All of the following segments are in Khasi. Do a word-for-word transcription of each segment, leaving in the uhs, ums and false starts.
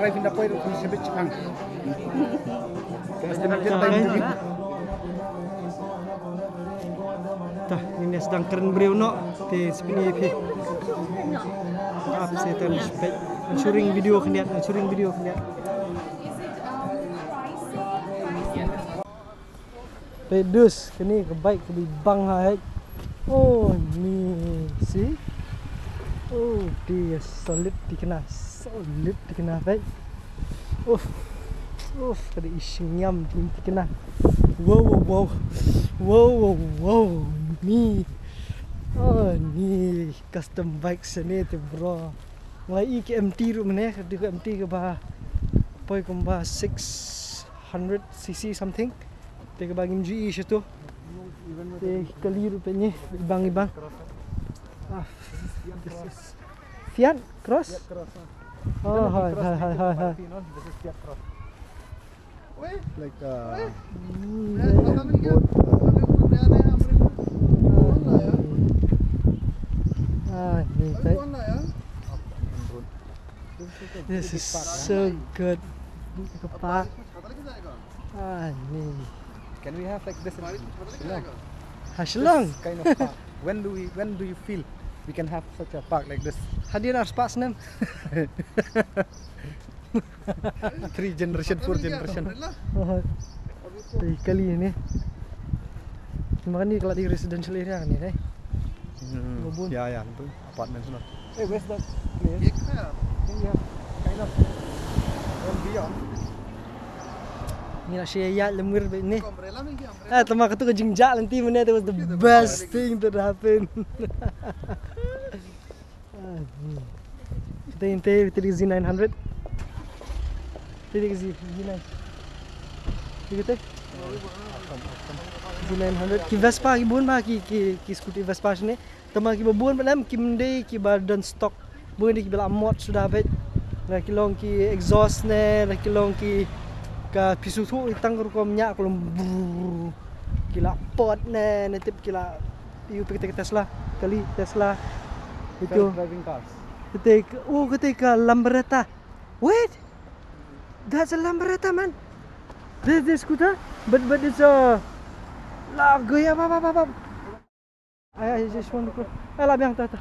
Rai phin da poi ruh phin sbit chipang. Ta, ngin ïa sdang kren briew noh te sbit ïa phi. Ap se tan spek. Ensuring video khyndiat, ensuring video khyndiat. Te dus kane ka bike ka bang ha hek. Oh ni si. Oh dia solid di kena. Oh, lut thikna, peit. Uff. Uff, ka dei i shngiam thikna. Wow, wow, wow. Wow, wow, wow. Ni. Oh, ni custom bike shane te, bro. Nga la i ka M T ruh mynne, ka dei ka M T kaba poi kumba six hundred C C something. Te kaba ngim ju i shato. Te kali ruh peit ne, ibang ibang. Ah, this is Fiat Cross? Oh, hi, hi, hi, hi, hi. This is Fiat Cross. Like, uh, boat, uh, Ah, ni, peit. This is so good. Ka park. Ah, ni. Can we have like this in Shillong? Ha Shillong. This kind of park. When do we, when do you feel we can have such a park like this? Hadien ar spah snem. Three generation, four generation. Oh, eh, kali ni. Namar kane ka la dei residential area kane, eh. Hmm. Babun. Ya, ya, tu apartment sana. Hey, where's that place? Then we have kind of, well, beyond. Ngi la shim ïaid lem wir bad ni. Ah, tangba katu ka jingjia lynti mynne, that was the best thing that happened. Ah, hmm. Te, te, te Z nine hundred. Te, te Z, Z nine. Te, te. Z nine hundred. Ki Vespa ki bun ba ki, ki, ki scooty Vespa shane. Tangba kiba bun ba lem kim dei kiba don stock. Bun dei kiba la mot suda beit. La ki long ki exhaust ne, la ki long ki ka phi sngewthuh i tang ka rukom ñiah ka long brrrr. Ki la pot ne, ne tip ki la Ïoh, peit kata ka Tesla. Kali Tesla. Ito. Self-driving cars. Kata ka, oh, kata ka Lambretta. Wait. That's a Lambretta, man. This, this scooter, but, but it's a la goya ba, ba, ba, ba. I, I just want to go. Ala biang ta, ta.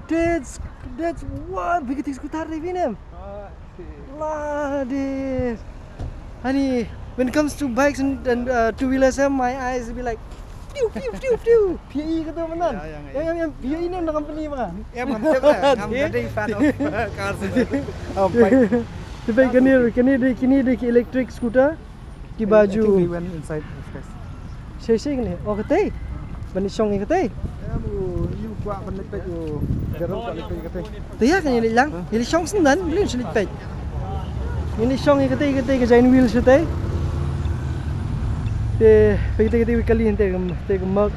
That's, that's one big thing scooter, Vinem. Ah, I see. La, this. Honey, when it comes to bikes and, and, uh, two wheelers, eh, my eyes will be like, pew, pew, pew, pew. Phi ïohi kata mynta? Ya, ya, ya. Yang, yang, yang, phi ïohi ne na company ba? Ya, mantap lah. I'm a big fan of cars. Oh, bike. Te peit kane, kane dei, kane dei ki electric scooter. Ki baju. I think we went inside, guys. Shisha kane. Oh, kata. Ban ïa shong ïa kata. Em, u, ïa u kwah ban leit peit, u, Jerome kwah leit peit ïa kata. Te ïa kane ïa leit lang, ïa leit shong shen, balei shu leit peit. Ïa leit shong ïa kata, ïa kata ka giant wheel shatei. Te, peit kata, kata ka kali hangtei, te ka Merc.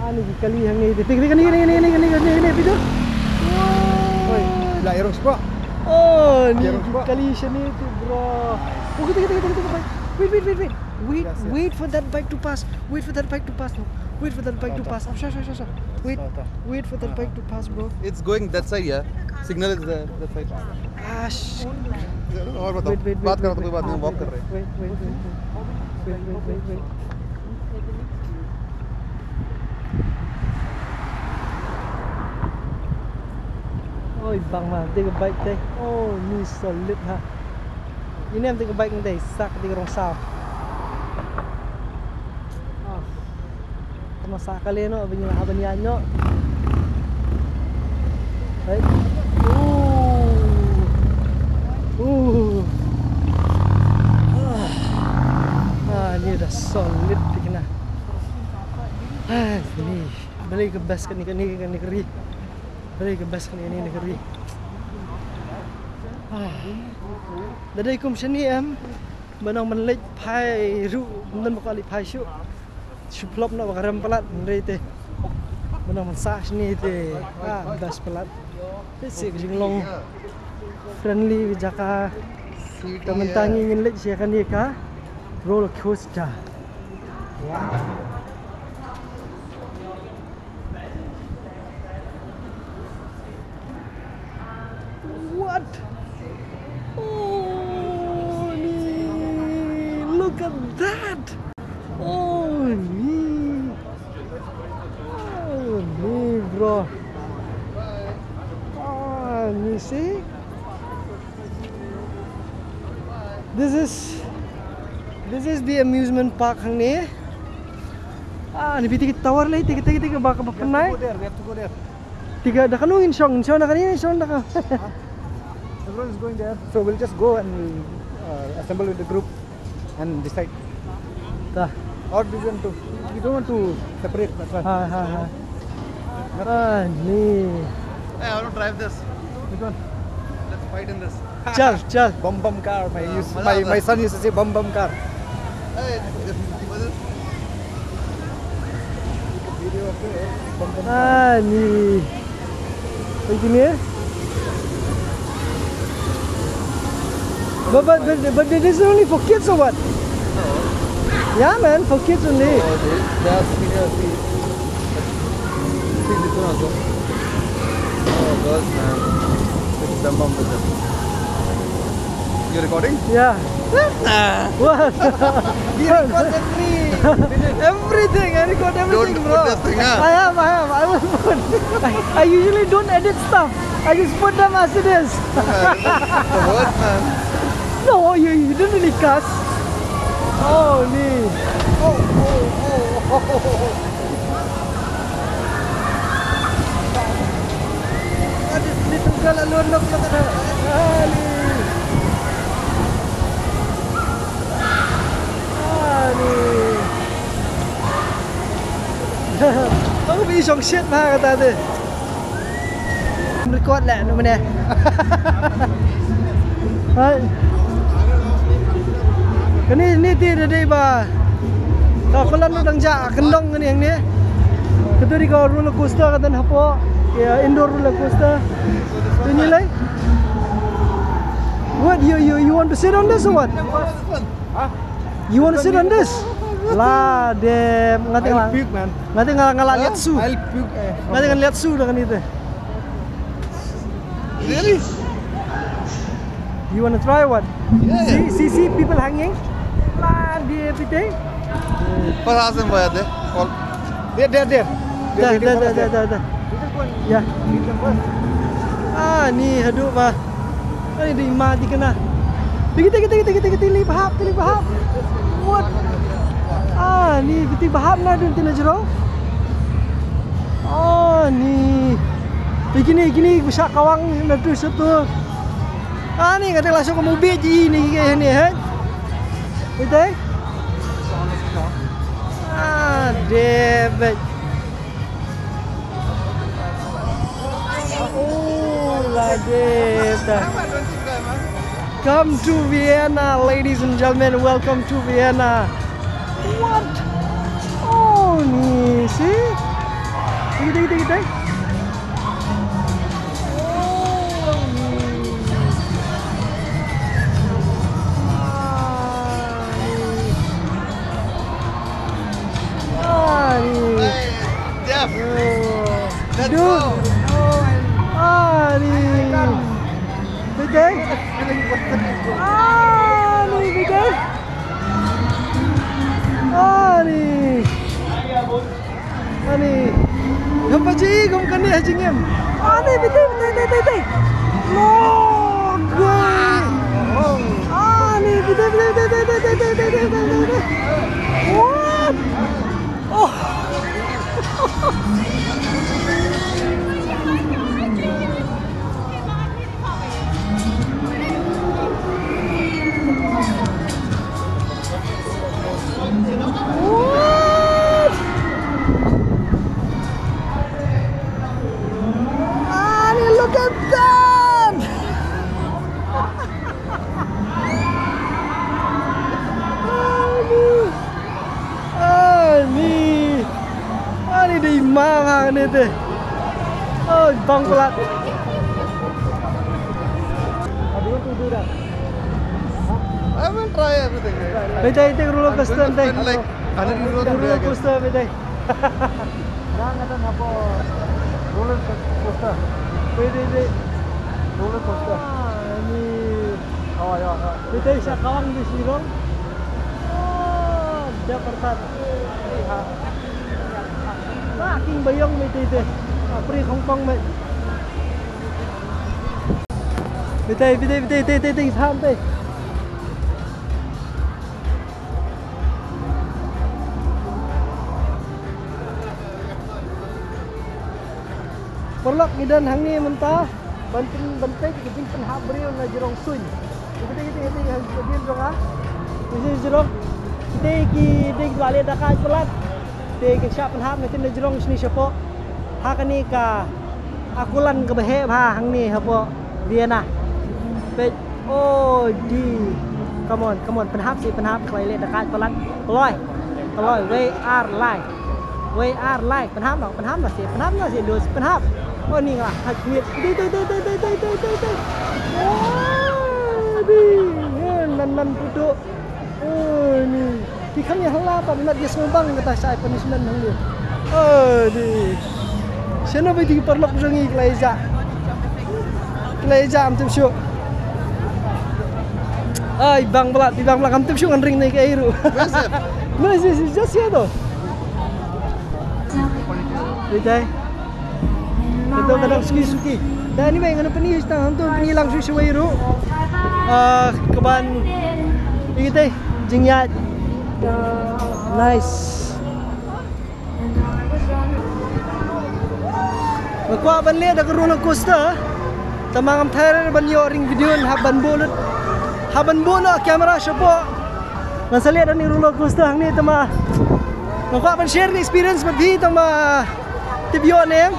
Ah, ni ki kali hangne, te, te, kane, kane, peit tu. Oi, la ïa rong spot. Oh, ni ki kali shane te, bro. Oh, kata, kata, kata, kata, kata. Wait, wait, wait, wait. Wait, wait for that bike to pass. Wait for that bike to pass, no. Wait for that bike to pass. Sure, sure, sure, sure. Wait, wait for that bike to pass, bro. It's going that side, yeah. Signal is there, that side. Ah, sh- और बताओ। Wait, wait, wait, बात करो तो कोई बात नहीं, हम walk कर रहे हैं। Wait, wait, wait, wait. Wait, wait, wait, wait. Oi, bang ma, te ka bike te. Oh, ni solid ha. Ine em te ka bike te, sak te ka rong saw. Ah. Tama sa kali no, bini lah bini anyo. Hey. Ooh. Ooh. Ah. Ah, ni dah solid thikna. Ah, ni. Balei ka best kane, kane, kane ka ri. Balei ka best kane, kane ka ri. Ah. Da dei kum shane em. Ba nang ban leit phai ruh, ym don ba kwah leit phai shuh. Shu plop noh ba ka rem palat, hynrei te. Ba nang ban sah shane te. Ah, best palat. Te shisha ka jinglong friendly ka jaka. Te mynta ngi ngin leit sha kane ka roller coaster. Wow. What? Oh, ni. Look at that. Oh, ni. Oh, ni, bro. Ah, ni, see? This is, this is the amusement park hangne. Ah, ni phi te ki tower lei, te ki, te ki, te ki ba, ba pynai. We have to go there, we have to go there. Tiga, da kano ngin shong, ngin shong da kano, ngin shong da kano. Everyone is going there, so we'll just go and we'll uh, assemble with the group and decide. Ta. Or do you want to? We don't want to separate. That's why. Ha ha ha. Ah, ni. Hey, I want to drive this. Which one? Let's fight in this. Chal, chal. Bum bum car. My, uh, used, my, my son used to say bum bum car. Hey, what is this? Video of the bum bum car. Ah, ni. Engineer? But, but, but, but this is only for kids or what? No. Yeah, man, for kids only. Oh, they, they are senior seats. See this one also. Oh, girls, man. This is the mom with them. You recording? Yeah. Nah. What? He records every minute. Everything. I record everything, don't put bro. This thing, huh? I have, I have. I will put. I, I usually don't edit stuff. I just put them as it is. Yeah, the worst, man. No, you, you didn't really cuss. Oh, me. Oh, oh, oh, oh. Aduh, ni tunggal alun lok lok ada. Ani. Ani. Aku bi shong shit ma kata tu. Record leh, no mane. Hai. Kane ni te da dei ba ka kolan dang ja kyndong kane hangne. Katu dei ka roller coaster ka don hapoh. Ïa, indoor roller coaster. Tu ni lai. What, you, you, you want to sit on this or what? You want to sit on this? La dem, nga tengah. I'll puke, man. Nga tengah, nga la liat su. I'll puke, eh. Nga tengah liat su dah kan itu. Really? You want to try what? Yeah. See, see, see people hanging? La dia piteng. Pas asam bayar deh. Call. There, there, there. Dah, dah, dah, dah, dah, dah. Ya. Ah, ni haduh bah. Ani dei ma dei kana. Dei kita, kita, kita, kita, kita, li bahap, kita, li bahap. What? Ah, ni kita bahap na dun tina jero. Ah, ni. Dei kini, kini ku sha kawang na tu satu. Ah, ni kata langsung kamu biji ni ke ni, eh? Kita? Ah, debek. Oh, la deta. Come to Vienna, ladies and gentlemen. Welcome to Vienna. What? Oh, ni, see? Kita, kita, kita. Oh, ni. Ah, ni. Ani. Jeff. Oh. Let's go. Ani. Betul? Ani, betul? Ani. Ani. Gam pa ji, gam kane ha jingim. Ani, betul, betul, betul, betul. No, gue. Ani, betul, betul, betul. What? Oh. What? Ani, look at that! Ani. Ani. Ani dei ma nga ne te. Oh, bang pelat. I will try everything. Betai te roller coaster te. Like, hundred euros. Roller coaster betai. Nang ada apa? Roller coaster. Betai te. Roller coaster. Ani. Oh, ya, ya. Betai sha kawang di Shillong. Oh, dia pertat. Ba king bayong me te te. Apri Hong Kong me. Betai, betai, betai, betai, betai, betai, betai. Paralok, ngi don hangne mynta ban pyn, ban peit ka jingpynhap briew na Jrong Suiñ. Kita, kita, kita, kita, kita, Jrong, ah. Kita, Jrong. Kita ki dei kiba leh dakaid palat. Te ki shah pynhap na, kita, Jrong, shane shapoh. Ha kane ka akulan kaba heh bha hangne hapoh Vienna. Peit. Oh, di. Come on, come on. Pynhap seh, pynhap. Kloi leh dakaid palat. Kloi. Kloi. We are live. We are live. Pynhap noh, pynhap noh seh, pynhap noh seh, dus, pynhap. Oh, ni nga la hap miet. Dei, dei, dei. Oh, di. Eh, nan, nan putu. Oh, ni. Ki kham ïa hala pat, mat ïa sngewbang kata shai punishment hangne. Oh, di. Shano ba ïa ki paralok jong ngi ki la ïa jah. Ki la ïa jah, ngam tip shuh. Ai, bang palat, bang palat, ngam tip shuh ngan ring ne kaei ruh. Where is it? No, it's, it's just here though. Dei, dei. Ito ka dang suki-suki. Te anyway, ngan pyni ïa kita, ngan pyni lang shuh shuh ruh. Ah, kaban. Ito, jingïaid. Nice. Nga kwah ban leh da ka roller coaster. Tangba ngam tharai ban ïoh ring video, hap ban buh lut. Hap ban buh noh camera shapoh. Ngan sa leh da ni roller coaster hangne tangba nga kwah ban share ni experience bad phi tangba tip ïoh ne em.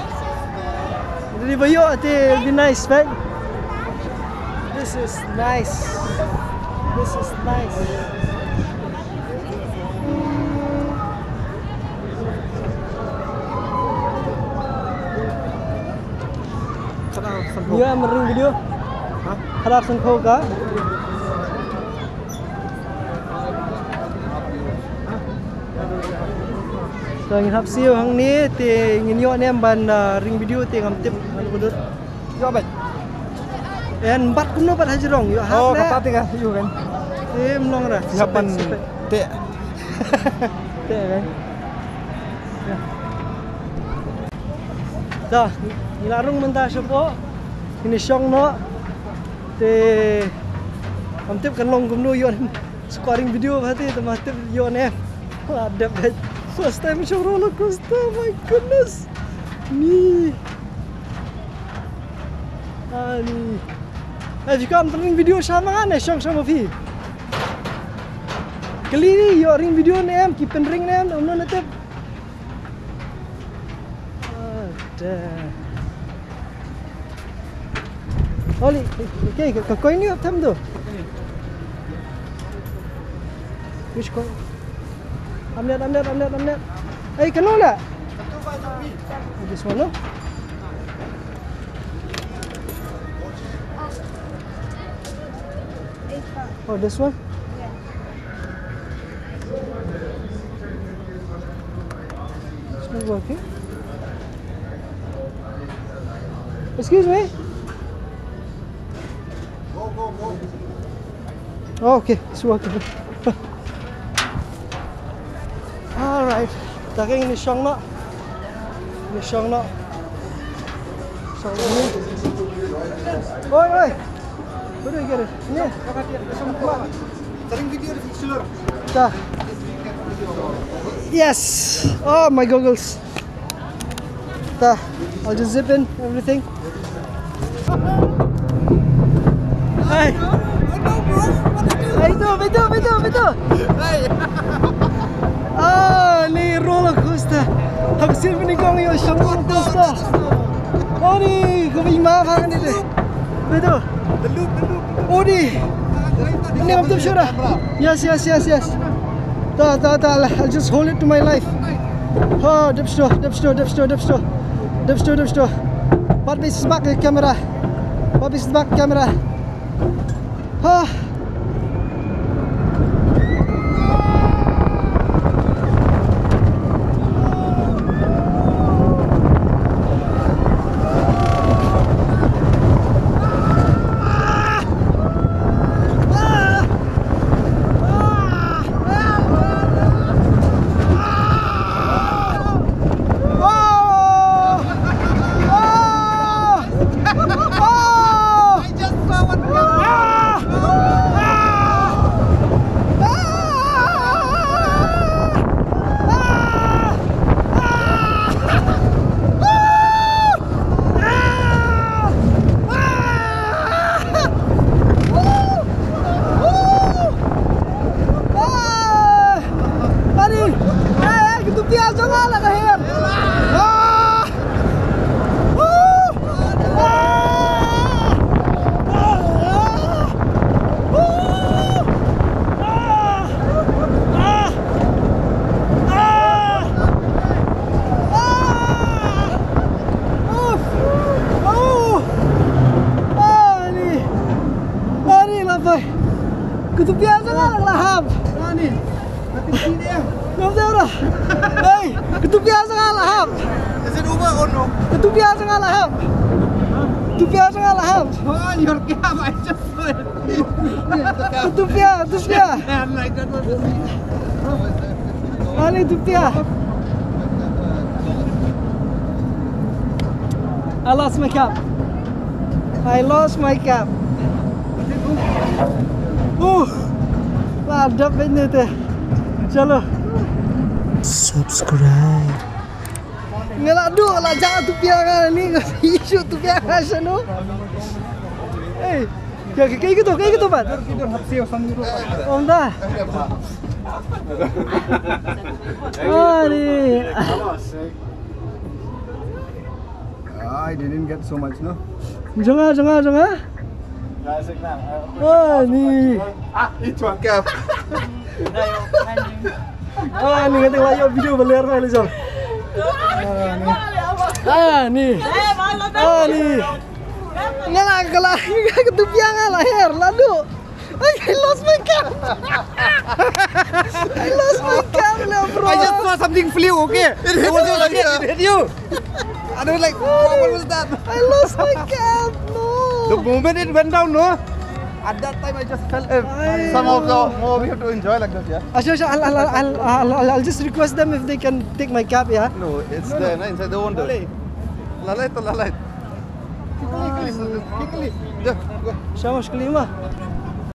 Dei ba ïoh te be nice, right? This is nice. This is nice. Khadar san phew. Ïa, me ring video. Ha? Khadar san phew ka. Te ngin hap siew hangne te ngin ïoh ne em ban, ah, ring video te ngam tip. Ngan kudut. Ïoh bad. En bad kumno bad ha jrong, ïoh hap. Oh, leh. Kata te ka, ïoh kan. Te mlong ra. Ïoh pan. Sepet, sepet. Te. Te kan. Ïa. Da, ngi la rung mynta shapoh. Ngin ïa shong noh. Te ngam tip kan long kumno, ïoh ne em. Squatting video ba te, te ma tip ïoh ne em. Wah, dep bad. First time shong roller coaster, my goodness. Ni. Ani. Eh, phi kwah ban ring video sha ma nga ne shong sha ma phi? Kylli ïoh ring video ne em, ki pynring ne em, um, no ne tip. Ada. Oli, okay, ka coin ni tem tu. Which coin? Amnet, amnet, amnet, amnet. Eh, kano la? This one, no? Oh, this one? It's not working. Excuse me? Oh, okay, it's working. All right. Taking the shong na. Ni shong na. Shong ni. Oi, oi. Where do I get it? Ni. Ta. Yes. Oh, my goggles. Ta. I'll just zip in everything. Hey. Hey, tu, betul, betul, betul. Ah, ni roller coaster. Hak sien bini kong yo shong roller coaster. Oh, ni, ko bing ma bang ni de. Betul. Oh, ni. Ni ngam tip shuh. Yes, yes, yes, yes. Ta, ta, ta, I'll just hold it to my life. Ha, dep shuh, dep shuh, dep shuh, dep shuh. Dep shuh, dep shuh. Pat bit bak camera. Pat bit bak camera. Ha. Tupiah jong nga la hap. Ani. Mati sini ya. Nom jauh dah. Hey, tupiah jong nga la hap. Is it over or no? Tupiah jong nga la hap. Tupiah jong nga la hap. Oh, your cap, I just saw it. Tupiah, tupiah. Yeah, like that was. Ani tupiah. I lost my cap. I lost my cap. Uh, la dap bad ne te. Chalo. Subscribe. Nga la duh la jah tupiah nga ni, nga issue tupiah nga shano. Hey, kaei kaei kato, kaei kato pat. Ong da. Ani. I didn't get so much, no? Jong nga, jong nga, jong nga. Ani. Ah, it's one cap. Ani, nga teng la ïoh video ba ler ba le jong. Ani. Ani. Nga la, nga la, nga la tupiah nga la her la duh. I lost my cap. I lost my cap, le, bro. I just saw something flew, okay? It hit you, okay? It hit you. I was like, "What, what was that?" I lost my cap. No. The moment it went down, no? At that time, I just felt. Some of the more we have to enjoy like that, yeah. Asha, asha, I'll, I'll, I'll, I'll, I'll, I'll just request them if they can take my cap, yeah? No, it's there, no, inside the wonder. Lalai to lalai. Quickly, quickly, quickly. Yeah, go. Shabash, kalima.